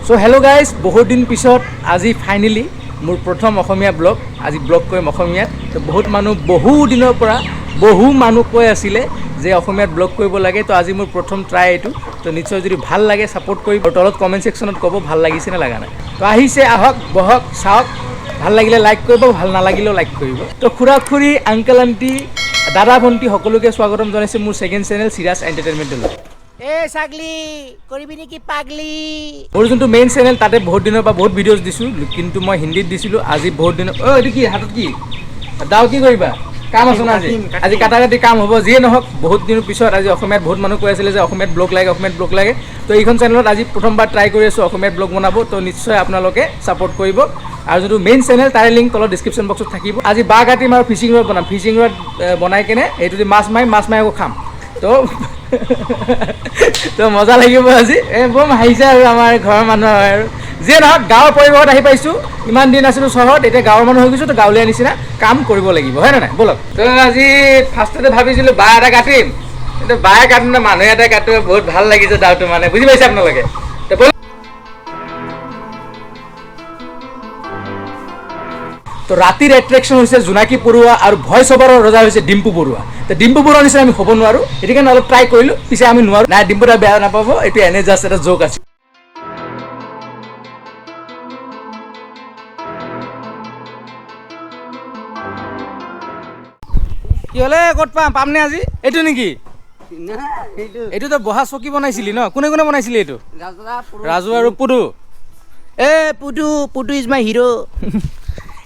চ' hello' guys, বহুত দিন পিছত আজি ফাইনেলি মোৰ প্ৰথম অসমীয়া ব্লগ। আজি ব্লগ কৰিম অসমীয়াত। তো বহুত মানুহ, বহু দিনৰ পৰা বহু মানুহ কৈ আছিলে যে অসমীয়াত ব্লগ কৰিব লাগে। তো আজি মোৰ প্ৰথম ট্ৰাই এইটো। তো নিশ্চয় যদি ভাল লাগে ছাপোৰ্ট কৰিব আৰু তলত কমেণ্ট ছেকশ্যনত ক'ব ভাল লাগিছে নে লগা নাই। তো আহিছে, আহক, বহক, চাওক। ভাল লাগিলে লাইক কৰিব, ভাল নালাগিলেও লাইক কৰিব। তো খুৰা খুৰী, আংকেল আণ্টি, দাদা ভণ্টি সকলোকে স্বাগতম জনাইছোঁ মোৰ ছেকেণ্ড চেনেল চিৰাজ এণ্টাৰটেইনমেণ্টলৈ। এ ছাগলী কৰিবি নেকি পাগলি? মোৰ যোনটো মেইন চেনেল, তাতে বহুত দিনৰ পৰা বহুত ভিডিঅ'জ দিছোঁ, কিন্তু মই হিন্দীত দিছিলোঁ। আজি বহুত দিনৰ, অ' এইটো কি হাতত কি দাও, কি কৰিবা? কাম আছে ন আজি? আজি কাটা কাটি কাম হ'ব। যিয়ে নহওক, বহুত দিনৰ পিছত আজি অসমীয়াত, বহুত মানুহ কৈ আছিলে যে অসমীয়াত ব্লগ লাগে, অসমীয়াত ব্লগ লাগে। তো এইখন চেনেলত আজি প্ৰথমবাৰ ট্ৰাই কৰি আছোঁ অসমীয়াত ব্লগ বনাব। তো নিশ্চয় আপোনালোকে ছাপৰ্ট কৰিব আৰু যোনটো মেইন চেনেল, তাৰে লিংক তলত ডিছক্ৰিপশ্যন বক্সত থাকিব। আজি বাঁহ কাটিম আৰু ফিচিং ৰড বনাম। ফিচিং ৰড বনাই কেনে এইটো দি মাছ মাৰিম, মাছ মাৰি আকৌ খাম। তো মজা লাগিব আজি। এই বৰ হাঁহিছে আৰু আমাৰ ঘৰৰ মানুহ হয় আৰু যিয়ে নহওক, গাঁৱৰ পৰিৱেশত আহি পাইছোঁ। ইমান দিন আছিলোঁ চহৰত, এতিয়া গাঁৱৰ মানুহ হৈ গৈছোঁ। তো গাঁৱলীয়া নিচিনা কাম কৰিব লাগিব, হয় নে নাই? ব'লক। তো আজি ফাৰ্ষ্টতে ভাবিছিলোঁ বাঁহ এটা কাটিম, কিন্তু বাঁহ কাটোতে মানুহ এটা কাটো। বহুত ভাল লাগিছে দাওটো, মানে বুজি পাইছে আপোনালোকে। তো ব'লক। তো ৰাতিৰ এট্ৰেকশ্যন হৈছে জোনাকী পৰুৱা আৰু ভইচ অভাৰৰ ৰজা হৈছে ডিম্পু বৰুৱা। তো ডিম্পু বৰুৱাৰ নিচিনা আমি হ'ব নোৱাৰোঁ, সেইটো কাৰণে অলপ ট্ৰাই কৰিলোঁ, পিছে আমি নোৱাৰোঁ। নাই, ডিম্পু দা বেয়া নাপাব, এইটো এনে জাষ্ট এটা জোক আছে। কি হ'লে ক'ত পাম, পামনে আজি? এইটো নেকি? এইটোতো বহা চকী বনাইছিলি ন? কোনে কোনে বনাইছিলি এইটো? ৰাজু আৰু পুদু। এ Putu, Putu is my hero.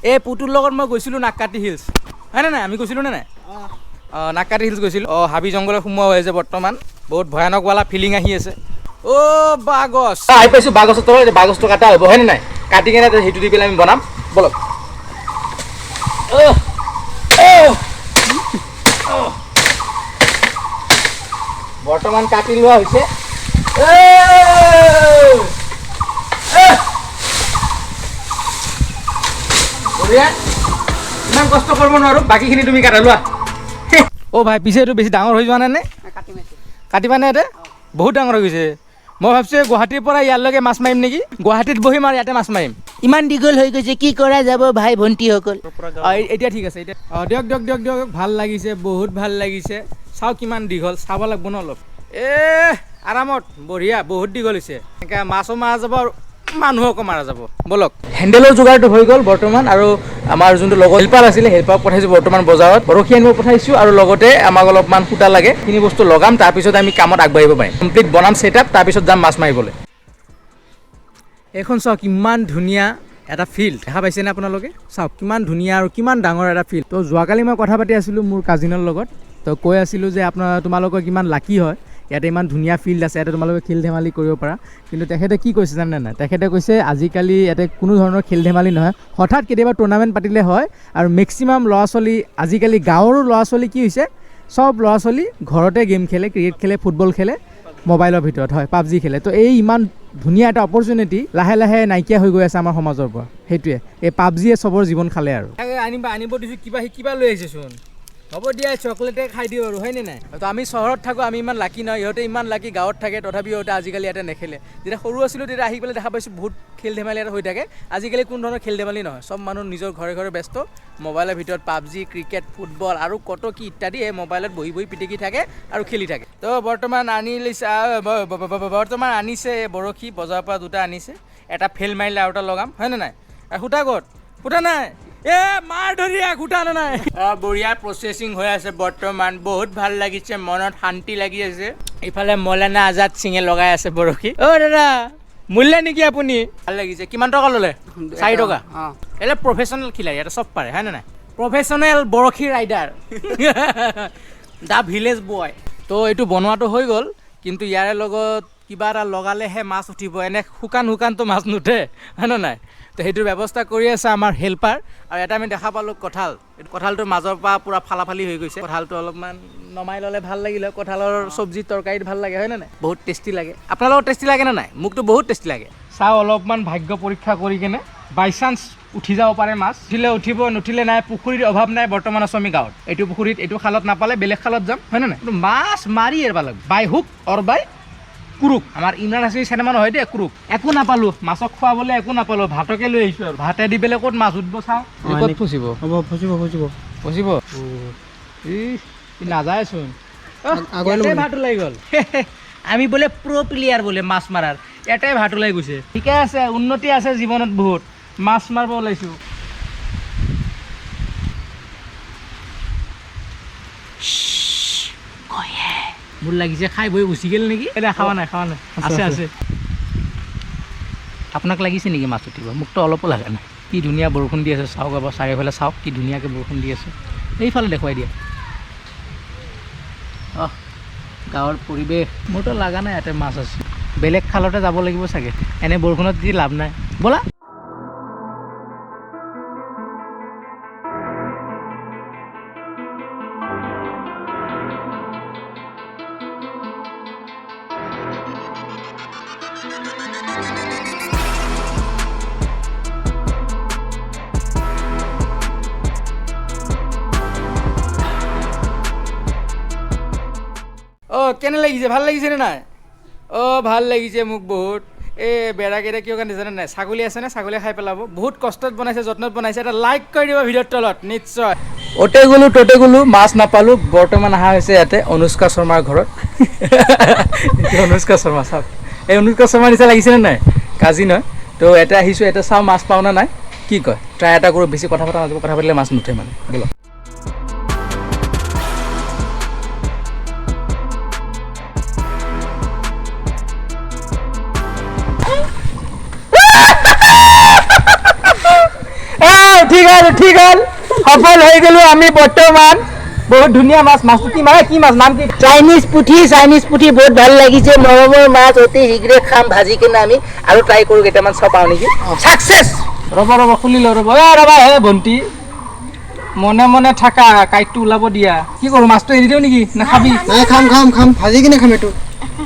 এই পুতুৰ লগত মই গৈছিলোঁ নাককাটি হিলছ, হয়নে নাই? আমি গৈছিলোঁ নে নাই? অঁ, নাককাটি হিলছ গৈছিলোঁ। অঁ, হাবি জংঘলত সোমোৱা হৈ আছে বৰ্তমান। বহুত ভয়ানকৱালা ফিলিং আহি আছে। অ' বাঁহগছ আহি পাইছোঁ, বাঁহগছৰ তলত। এতিয়া বাঁহগছটো কাটা হ'ব, হয়নে নাই? কাটি কেনে সেইটো দি পেলাই আমি বনাম। ব'লক। অ', অ', অ'। বৰ্তমান কাটি লোৱা হৈছে। এ! বঢ়িয়া, ইমান কষ্ট কৰিব নোৱাৰোঁ, বাকীখিনি তুমি কাটা লোৱা। অ' ভাই, পিছে এইটো বেছি ডাঙৰ হৈ যোৱা নাই নে? কাটিবানে? ইয়াতে বহুত ডাঙৰ হৈ গৈছে। মই ভাবিছোঁ গুৱাহাটীৰ পৰা ইয়ালৈকে মাছ মাৰিম নেকি, গুৱাহাটীত বহিম আৰু ইয়াতে মাছ মাৰিম। ইমান দীঘল হৈ গৈছে, কি কৰা যাব ভাই ভণ্টিসকল? অঁ, এতিয়া ঠিক আছে এতিয়া। অঁ, দিয়ক দিয়ক দিয়ক দিয়ক। ভাল লাগিছে, বহুত ভাল লাগিছে। চাওঁ কিমান দীঘল, চাব লাগিব ন অলপ। এ আৰামত বঢ়িয়া, বহুত দীঘল হৈছে। এনেকৈ মাছো মাৰা যাব আৰু মানুহকো মাৰা যাব। ব'লক, হেণ্ডেলৰ যোগাৰটো হৈ গ'ল বৰ্তমান। আৰু আমাৰ যোনটো লগৰ হেল্পাৰ আছিলে, হেল্পাৰক পঠাইছোঁ বৰ্তমান বজাৰত, বৰশী আনিব পঠাইছোঁ। আৰু লগতে আমাক অলপমান সূতা লাগে, সেইখিনি বস্তু লগাম, তাৰপিছত আমি কামত আগবাঢ়িব পাৰিম। কমপ্লিট বনাম ছেট আপ, তাৰপিছত যাম মাছ মাৰিবলৈ। এইখন চাওক, কিমান ধুনীয়া এটা ফিল্ড, দেখা পাইছেনে আপোনালোকে? চাওক কিমান ধুনীয়া আৰু কিমান ডাঙৰ এটা ফিল্ড। তো যোৱাকালি মই কথা পাতি আছিলোঁ মোৰ কাজিনৰ লগত, তো কৈ আছিলোঁ যে তোমালোকৰ কিমান লাকি হয়, ইয়াতে ইমান ধুনীয়া ফিল্ড আছে, ইয়াতে তোমালোকে খেল ধেমালি কৰিব পাৰা। কিন্তু তেখেতে কি কৈছে জানে নাই? তেখেতে কৈছে আজিকালি ইয়াতে কোনো ধৰণৰ খেল ধেমালি নহয়, হঠাৎ কেতিয়াবা টুৰ্ণামেণ্ট পাতিলে হয়। আৰু মেক্সিমাম ল'ৰা ছোৱালী আজিকালি, গাঁৱৰো ল'ৰা ছোৱালী কি হৈছে, চব ল'ৰা ছোৱালী ঘৰতে গেম খেলে, ক্ৰিকেট খেলে, ফুটবল খেলে মোবাইলৰ ভিতৰত, হয়, পাবজি খেলে। তো এই ইমান ধুনীয়া এটা অপৰচুনিটি লাহে লাহে নাইকিয়া হৈ গৈ আছে আমাৰ সমাজৰ পৰা। সেইটোৱে, এই পাবজিয়ে চবৰ জীৱন খালে। আৰু আনিব দিছোঁ কিবা, সি কিবা লৈ আহিছেচোন। হ'ব দিয়া, চকলেটে খাই দিওঁ আৰু, হয়নে নাই? তো আমি চহৰত থাকোঁ, আমি ইমান লাকি নহয়, ইহঁতে ইমান লাকি গাঁৱত থাকে, তথাপিও ইহঁতে আজিকালি ইয়াতে নেখেলে। যেতিয়া সৰু আছিলোঁ তেতিয়া আহি পেলাই দেখা পাইছোঁ বহুত খেল ধেমালি ইয়াতে হৈ থাকে। আজিকালি কোনো ধৰণৰ খেল ধেমালি নহয়, চব মানুহ নিজৰ ঘৰে ঘৰে ব্যস্ত, মোবাইলৰ ভিতৰত পাবজি, ক্ৰিকেট, ফুটবল আৰু কত কি ইত্যাদি, এই মোবাইলত বহি বহি পিটিকি থাকে আৰু খেলি থাকে। তো বৰ্তমান আনি লৈছে, বৰ্তমান আনিছে এই বৰশী, বজাৰৰ পৰা দুটা আনিছে, এটা ফেইল মাৰিলে আৰু এটা লগাম, হয়নে নাই? আৰু সূতা ক'ত? সূতা নাই। এ মাৰ ধৰি সূতা আনা নাই। বঢ়িয়া প্ৰচেছিং হৈ আছে বৰ্তমান, বহুত ভাল লাগিছে, মনত শান্তি লাগি আছে। ইফালে মৌলানা আজাদ সিঙে লগাই আছে বৰশী। অ' দাদা, মূল্য নেকি আপুনি? ভাল লাগিছে। কিমান টকা ল'লে? 4 টকা। এতিয়া প্ৰফেচনেল খিলাৰী, ইয়াতে চব পাৰে, হয়নে নাই? প্ৰফেচনেল বৰশী ৰাইডাৰ, the village boy. তো এইটো বনোৱাটো হৈ গ'ল, কিন্তু ইয়াৰে লগত কিবা এটা লগালেহে মাছ উঠিব, এনে শুকান শুকানটো মাছ নুঠে, হয়নে নাই? তো সেইটোৰ ব্যৱস্থা কৰি আছে আমাৰ হেল্পাৰ। আৰু এটা আমি দেখা পালোঁ কঁঠাল, এইটো কঁঠালটোৰ মাজৰ পৰা পূৰা ফালাফালি হৈ গৈছে। কঁঠালটো অলপমান নমাই ল'লে ভাল লাগিলে হয়। কঁঠালৰ চব্জি তৰকাৰীত ভাল লাগে, হয়নে নাই? বহুত টেষ্টি লাগে। আপোনালোকৰ টেষ্টি লাগে নে নাই? মোকতো বহুত টেষ্টি লাগে। চাওঁ অলপমান ভাগ্য পৰীক্ষা কৰি কেনে বাই চান্স উঠি যাব পাৰে মাছ, উঠিলে উঠিব, নুঠিলে নাই। পুখুৰীৰ অভাৱ নাই, বৰ্তমান আছোঁ আমি গাঁৱত। এইটো পুখুৰীত, এইটো খালত নাপালে বেলেগ খালত যাম, হয়নে নাই? কিন্তু মাছ মাৰি এৰিব লাগিব, by hook or by কুৰুক। আমাৰ ইমৰান হাছমিৰ চিনেমা নহয় দেই, কুৰুক। একো নাপালোঁ, মাছক খুৱাবলৈ একো নাপালোঁ, ভাতকে লৈ আহিছোঁ আৰু ভাতে দি পেলাই ক'ত মাছ উঠব চাওঁ। ক'ত ফুচিব? হ'ব, ফচিব ফচিব। ফচিব। ই নাযায়চোন। আগুৱাই ল'ব। ইয়াতে ভাত ওলাই গ'ল। আমি বোলে প্ৰ' প্লেয়াৰ বোলে মাছ মাৰাৰ, এটাই ভাত ওলাই গৈছে। ঠিকে আছে, উন্নতি আছে জীৱনত বহুত। মাছ মাৰিব ওলাইছোঁ। মোৰ লাগিছে খাই বৈ গুচি গ'ল নেকি। এতিয়া খাৱা নাই, খাৱা নাই, আছে আছে। আপোনাক লাগিছে নেকি মাছ উঠিব? মোকতো অলপো লগা নাই। কি ধুনীয়া বৰষুণ দি আছে, চাওক এবাৰ চাৰিওফালে চাওক, কি ধুনীয়াকৈ বৰষুণ দি আছে। এইফালে দেখুৱাই দিয়া। অহ, গাঁৱৰ পৰিৱেশ। মোৰতো লগা নাই ইয়াতে মাছ আছে, বেলেগ খালতে যাব লাগিব চাগে। এনে বৰষুণত দি লাভ নাই। ব'লা। অ' কেনে লাগিছে? ভাল লাগিছে নে নাই? অ' ভাল লাগিছে মোক বহুত। এই বেৰাকেইটা কিয় কাৰণে জানে নাই? ছাগলী আছে নে, ছাগলীয়ে খাই পেলাব। বহুত কষ্টত বনাইছে, যত্নত বনাইছে। এটা লাইক কৰি দিব ভিডিঅ'ৰ তলত নিশ্চয়। অ'তে গ'লো ত'তে গ'লো, মাছ নাপালোঁ। বৰ্তমান অহা হৈছে ইয়াতে অনুষ্কা শৰ্মাৰ ঘৰত। এইটো অনুষ্কা শৰ্মা, চাওক। এই অনুষ্কা শৰ্মাৰ নিচিনা লাগিছেনে নাই? কাজিন হয়। তো ইয়াতে আহিছোঁ, ইয়াতে চাওঁ মাছ পাওঁ নে নাই, কি কয়। ট্ৰাই এটা কৰোঁ, বেছি কথা পতা নাযাব, কথা পাতিলে মাছ নুঠে মানে। ব'লক। ঠিক হ'ল, ঠিক হ'ল, সফল হৈ গ'লো আমি বৰ্তমান। বহুত ধুনীয়া মাছ। মাছটো কি মাছ? কি মাছ? নাম কি? চাইনিজ পুঠি, চাইনিজ পুঠি। বহুত ভাল লাগিছে, মৰমৰ মাছ। অতি শীঘ্ৰে খাম ভাজি কিনে আমি। আৰু ট্ৰাই কৰোঁ কেইটামান, চাওঁ পাওঁ নেকি। ছাকচেছ। ৰ'ব ৰ'ব, খুলি ল, ৰ'ব। এ ৰ'বা হে ভণ্টি, মনে মনে থাকা, কাঁইটটো ওলাব দিয়া। কি কৰোঁ, মাছটো এৰি দিওঁ নেকি নে খাবি? নাই, খাম খাম খাম, ভাজি কিনে খাম এইটো।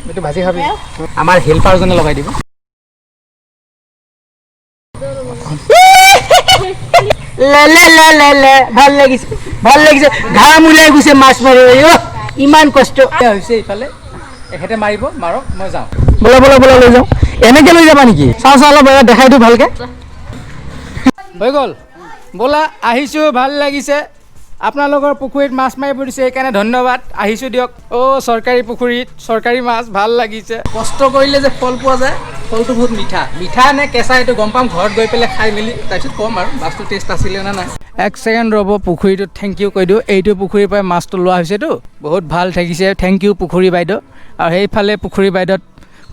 এইটো ভাজি খাবি। আমাৰ হেল্পাৰজনে লগাই দিব। লে লে লে লে লে, ভাল লাগিছে, ভাল লাগিছে। ঘাম ওলাই গৈছে মাছ মাৰি, অ' ইমান কষ্ট। এয়া হৈছে ইফালে, এখেতে মাৰিব, মাৰক, মই যাওঁ। ব'লা ব'লা ব'লা, লৈ যাওঁ। এনেকে লৈ যাবা নেকি? চাওঁ চাওঁ, অলপ এবাৰ দেখাই দিওঁ ভালকে। হৈ গ'ল, ব'লা আহিছোঁ। ভাল লাগিছে, আপোনালোকৰ পুখুৰীত মাছ মাৰিব দিছে, সেইকাৰণে ধন্যবাদ। আহিছোঁ দিয়ক। অ' চৰকাৰী পুখুৰীত চৰকাৰী মাছ, ভাল লাগিছে। কষ্ট কৰিলে যে ফল পোৱা যায়, ফলটো বহুত মিঠা। মিঠা নে কেঁচা এইটো গম পাম ঘৰত গৈ পেলাই খাই মেলি, তাৰপিছত ক'ম আৰু মাছটো টেষ্ট আছিলে নে নাই। এক ছেকেণ্ড ৰ'ব, পুখুৰীটোত thank U কৈ দিওঁ। এইটো পুখুৰীৰ পৰাই মাছটো লোৱা হৈছেতো, বহুত ভাল থাকিছে। Thank U পুখুৰী বাইদেউ। আৰু সেইফালে পুখুৰী বাইদেউত,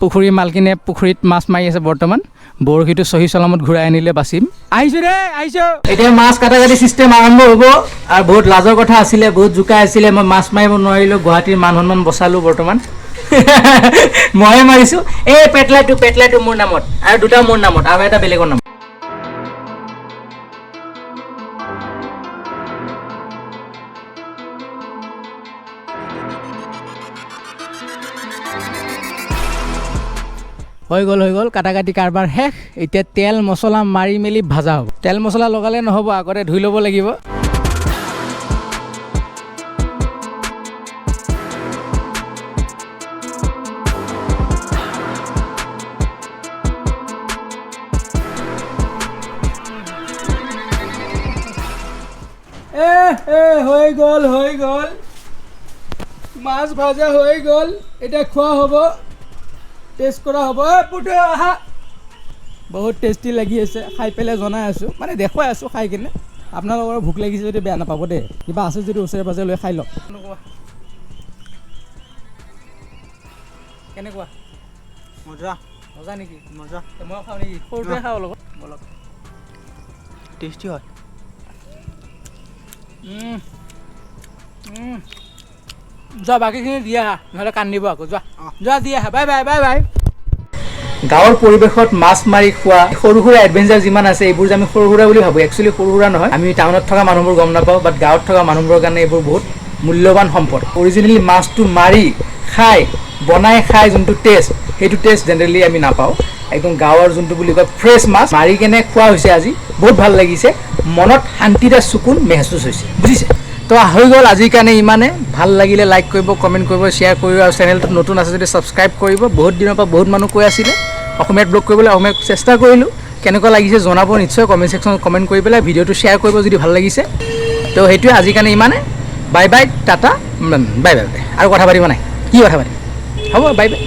পুখুৰীৰ মালকিনে পুখুৰীত মাছ মাৰি আছে বৰ্তমান। বৰশীটো চহী চলামত ঘূৰাই আনিলে বাচিম। আহিছোঁ দেই, আহিছোঁ। এতিয়া মাছ কাটা কাটি চিষ্টেম আৰম্ভ হ'ব। আৰু বহুত লাজৰ কথা আছিলে, বহুত জোকাই আছিলে, মই মাছ মাৰিব নোৱাৰিলোঁ। গুৱাহাটীৰ মান সন্মান বচালোঁ বৰ্তমান, ময়ে মাৰিছোঁ। এই পেটলাটো, পেটলাটো মোৰ নামত, আৰু দুটা মোৰ নামত, আৰু এটা বেলেগৰ নামত। হৈ গ'ল, হৈ গ'ল, কাটা কাটি কাৰবাৰ শেষ। এতিয়া তেল মছলা মাৰি মেলি ভাজা হ'ব। তেল মছলা লগালে নহ'ব, আগতে ধুই ল'ব লাগিব। এ এ হৈ গ'ল, হৈ গ'ল, মাছ ভাজা হৈ গ'ল। এতিয়া খোৱা হ'ব, টেষ্ট কৰা হ'ব। ঐ পুতু আহা, বহুত টেষ্টি লাগি আছে। খাই পেলাই জনাই আছোঁ, মানে দেখুৱাই আছোঁ খাই কিনে। আপোনালোকৰ ভোক লাগিছে যদি বেয়া নাপাব দেই, কিবা আছে যদি ওচৰে পাজৰে লৈ খাই লওক। কেনেকুৱা? মজা। মজা নেকি? মজা। মই খাওঁ নেকি? সৰুটোৱে খাওঁ অলপ। ব'লক। টেষ্টি হয়। যোৱা, বাকীখিনি দি আহা, নহ'লে কান্দিব আকৌ। যোৱা যোৱা, দি আহা। Bye bye, bye bye. গাঁৱৰ পৰিৱেশত মাছ মাৰি খোৱা সৰু সুৰা এডভেঞ্চাৰ যিমান আছে, এইবোৰ যে আমি সৰু সুৰা বুলি ভাবোঁ, একচুৱেলি সৰু সুৰা নহয়। আমি টাউনত থকা মানুহবোৰ গম নাপাওঁ, বাট গাঁৱত থকা মানুহবোৰৰ কাৰণে এইবোৰ বহুত মূল্যৱান সম্পদ। অৰিজিনেলি মাছটো মাৰি খাই, বনাই খাই যোনটো টেষ্ট, সেইটো টেষ্ট জেনেৰেলি আমি নাপাওঁ। একদম গাঁৱৰ যোনটো বুলি কয় ফ্ৰেছ মাছ মাৰি কেনে খোৱা হৈছে আজি, বহুত ভাল লাগিছে। মনত শান্তি এটা চুকুন মেহচুচ হৈছে, বুজিছে। তো হৈ গ'ল আজিৰ কাৰণে ইমানে। ভাল লাগিলে লাইক কৰিব, কমেণ্ট কৰিব, শ্বেয়াৰ কৰিব আৰু চেনেলটোত নতুন আছে যদি ছাবস্ক্ৰাইব কৰিব। বহুত দিনৰ পৰা বহুত মানুহ কৈ আছিলে অসমীয়াত ব্লগ কৰিবলৈ, অসমীয়াত চেষ্টা কৰিলোঁ। কেনেকুৱা লাগিছে জনাব নিশ্চয় কমেণ্ট ছেকশ্যনত কমেণ্ট কৰি পেলাই, ভিডিঅ'টো শ্বেয়াৰ কৰিব যদি ভাল লাগিছে। তো সেইটোৱে, আজিৰ কাৰণে ইমানে। Bye bye, tata, bye bye. আৰু কথা পাতিব নাই, কি কথা পাতিম? হ'ব, বাই বাই।